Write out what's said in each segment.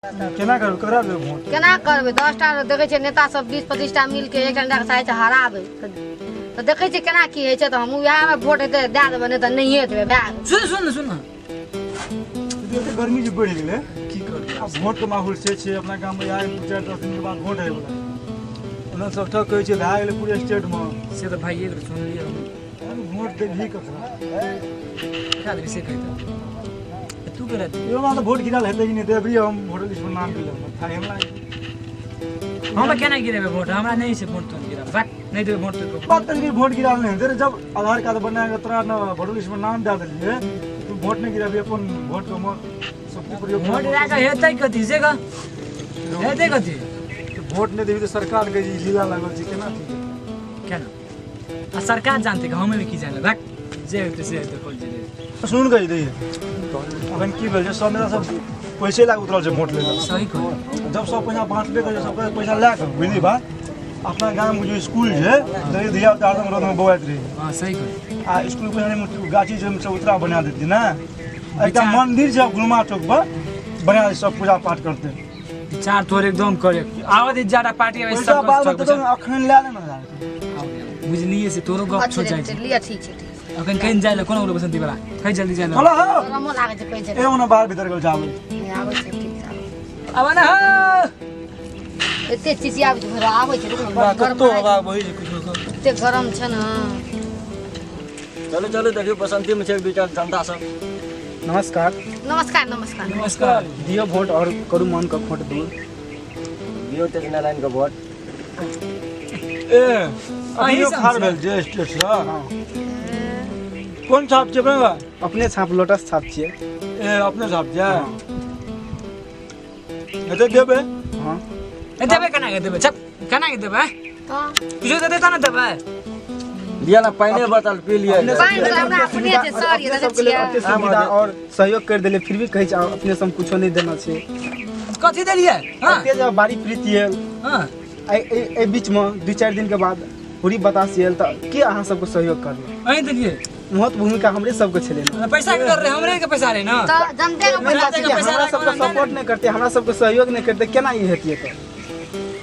केना करबै, ककरा देबै वोट? केना करबै? 10टा देखै छियै नेता सब 20-25 टा मिलके एकटा नेताके चाहै छै हराबै, तऽ देखै छियै केना की होइ छै। तऽ हमहूँ उएहमे वोट हेतै दए देबै, नहि तऽ नहिए देबै, भए गेलै। सुन सुन सुन, एते गर्मी जे बढ़ि गेलै, की करबै? आब वोटके माहौल से छै अपना गाममे। आइ 2-4-10 दिनके बाद वोट होइवला, ओना सबटा कहै छै भए गेलै पूरे स्टेटमे। से तऽ भाइये गेलै, सुनलियै हम। वोट देबही ककरा? ककरा देबै से कहितऽ तू ककरा देबही? एगो बात, वोट गिरल हेतै कि नहि? देबही, हम वोटर लिस्टमे नाम गिरल हमरा। हम केना गिरेबै वोट? हमरा नहि छै वोट तोट गिराब, बाक नहि देबै वोट तोट। बात करी, वोट गिराल नहि हेतै रे। जब आधार कार्ड बना के तोरा न वोटर लिस्टमे नाम दए देलियै, तू वोट नहि गिराबी? अपन वोटके मोर शक्ति प्रयोग। वोट दए कऽ हेतै कथी से कह, हेतै कथी? वोट नहि देबी तऽ सरकारके जे लीला लागल छै, केना ठीक हेतै? केना आ सरकार जानतै कि हम एहिमे की जानै? बाक, जे हेतै से हेतै, खोल जेतै। सुन कहि दैयै, अखन की भेल छै, सब नेता सब पैसे लए कऽ उतरल छै वोट लै लए। सही कहै। जब सब पैसा बाँटबे करै छै, सबके पैसा लए कऽ, बुझली बात? अपना गाममे जो स्कूल छै, तऽ धिया पुता हरदम रौदमे बौआइत रहै। हँ, सही कहै। आ स्कूल के गाछी छै, चबूतरा बना देतै ने। एकटा मंदिर छै गुलमा चौक पर, बना दे, सब पूजा पाठ करतै। विचार तोर एकदम करेक्ट। आवत ज्यादा पार्टी आबै पैसा सब बाद में तऽ अखन लए लेना। बुझलिए से तोरो गप अच्छा छो जाइ छै। लिअ, ठीक छै, ठीक छै। अखन कहीं जाइ ले कोनो बसंती वाला कहीं जल्दी जाइ ले। चलो हो। गरमो लागै छै कहै छै। ए, ओना बाहर भीतर गेल जाबै। नहि आबै छै, ठीक छै, आबै छै। आब ना हो। एते चिचियाबै छै, भैरव आबै छै, रुक ने, बड़ गरम कत्तो लागै हवा बहै छै कुछो छै, एते गरम छै ने। चलू चलू, देखियौ बसंती में छै दू चारि जनता सब। नमस्कार। नमस्कार, नमस्कार। नमस्कार। दियौ वोट और करू मन के खोट दूर। दियौ तेज नारायण के वोट। ए, अहीं अभियो सब खार छै। भेल छै स्टेट सँ। कोन छाप छै अपने? अपने छाप, लोटस छाप छियै। ए, अपने छाप छै, हेतै देबै। हँ। ए, देबै केना के देबै? चप, केना के देबै? तऽ किछो देतै तब ने देबै। लिअ ने, पानि बोतल पी लिअ। अपने पानि तऽ हमरा अपने छै सर, ये अपने देखै सबके लेल छियै। अते सुविधा और सहयोग कर देले, फिर भी कहै छै अपने से हम कुछो नहीं देना छै। कथी देलियै? हँ। एते जब बारी प्रीति आयल, हँ, एहि बीचमे 2-4 दिन के बाद पूरी बतास आयल, तऽ के अहाँ सबके सहयोग करलक? अहीं देलियै। महत्व भूमिका हमरे सबके छलै ने। पैसा के डर रहे, हमरे के पैसा रहे ने। तऽ जनते के मेन पैसा बात छै कि पैसा हमरा लए सबके कऽ सपोर्ट नहि करते, हमरा सबके सहयोग नहि करते, केना ई हेतियै तऽ?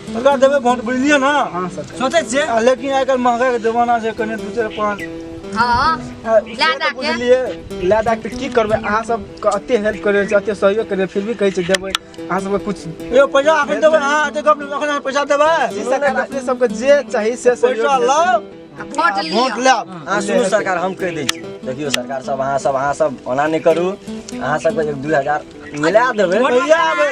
सरकार देबै वोट, बुझलियै ने? हँ सरकार। सोचै छियै। आ लेकिन आइ काल्हि महगाई के जमाना छै, कनि दू चारि पाँच हँ आ, लए से तऽ दऽ के। बुझलियै। लए दऽ के की करबै? अहाँ सबके एते हेल्प करै छै, एते सहयोग करै, फिर भी कहै छै देबै अहाँ सबके कुछ। यौ, पैसा अखन देबै अहाँ? एते गप नहि, अखन अहाँ पैसा देबै? जी सरकार, अपने सबके जे चाही से सहयोग पैसा हेतै। लाउ आ वोट आ लिअ। वोट लाब। अहाँ सुनू सरकार, हम कहि दै छी। देखियौ सरकार सब, अहाँ सब ओना नहि करू, अहाँ सबके 1-2 हजार मिला देबै। कहिया आबै?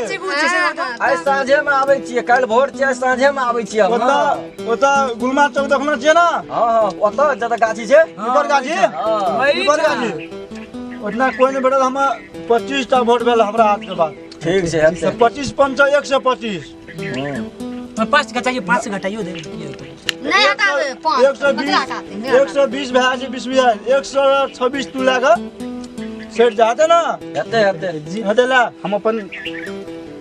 आइ साँझेमे आबै छियै, काल्हि भोर छियै, आइ साँझेमे आबै छियै हम। ओतऽ ओतऽ गुलमा चौक देखने छियै ने? हँ हँ, ओतऽ जतऽ गाछी छै। पीपर गाछी। हँ। पीपर गाछी ओतना कोइ नहि भेटल हमरा। 25 टा वोट भेल हमरा हाथ के बाद। ठीक छै, हेतै। 25 पंचा 125। हूँ। 5 घटाइयो, 5 घटाइयो दे, की हेतै? नहि हटाबै पाँच। 120। कतरा हटाते? नहि। 120 भए छै, 20 भए 126, तू लए कऽ सेट जाते ने। हेतै हेतै। जी। हेतै ला। हम अपन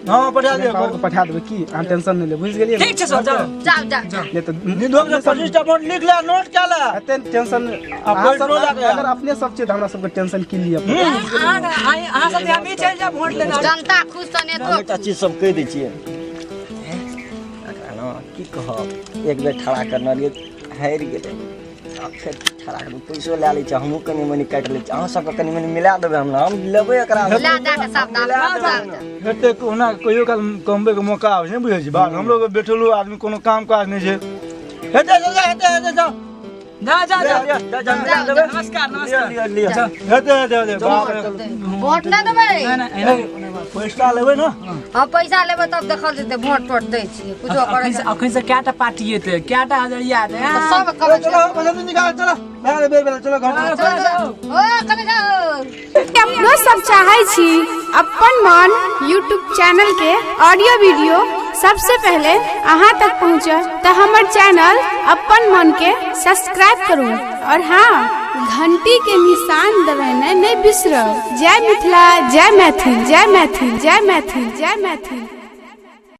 हँ, पठा दिअ। पावर के पठा देबै की, अहाँ टेंशन नहि ले, बुझि गेलियै ने? ठीक छै सर, जाउ। जाउ जाउ जाउ। नहि तऽ निधोक से 25 टा वोट लिख ले, नोट कए ले। एते टेंशन अहाँ पैसो सब लए कऽ अगर अपने सब छियै तऽ हमरा सबके टेंशन की लिअ? अहाँ अहाँ सब हमही चलि जायब वोट लेना। जनता खुश तऽ नेतो हम एकटा चीज सब कहि दै छियै एकरा ने, की कहब, एक बेर ठड़ा करने रहियै, हारि गेलै। आब फेर ठड़ा करू, पैसो लए लै छै, हमहूँ कनि मनि काटि लै छी, अहाँ सबके कनि मनि मिला देबै हम ने, हम लेबै एकरा। लए दए के सब दाम मिला जाउ देबै। जाउ। हेतै कहुना, कहियो काल कमबैके मौका आबै छै ने, बुझै छी बात? हमरो के बैठलो आदमी, कोनो काम काज नहि छै। हेतै, चल जा, हेतै हेतै, जाउ। जा जा जा। लिअ, लिअ, जा, मिला देबै। नमस्कार, नमस्कार। लिअ लिअ लिअ। हेतै हेतै हेतै, बाप रे। वोट नहि देबै? नहि नहि, एना पैसा लेबै ने। हम पैसा लेबै तब देखल जेतै। वोट तोट दै छियै, कुछो करै अखन से अखन से कएटा पार्टी एतै, कएटा हजरिया एतै? तऽ सब करै चलो, पैसा निकाल, चलो, भए गेलै, बेर भेलै, चलो घर। चलो चलो, ओ कने जाउ। अपनो सब चाहै छी अपन मन यूट्यूब चैनल के ऑडियो वीडियो सबसे पहले अहाँ तक पहुँचे, तऽ हमर चैनल अपन मन के सब्सक्राइब करू और हाँ, घंटी के निशान दबेनाइ नहि बिसरब। जय मिथिला, जय मैथिल, जय मैथिल, जय मैथिल, जय मैथिल।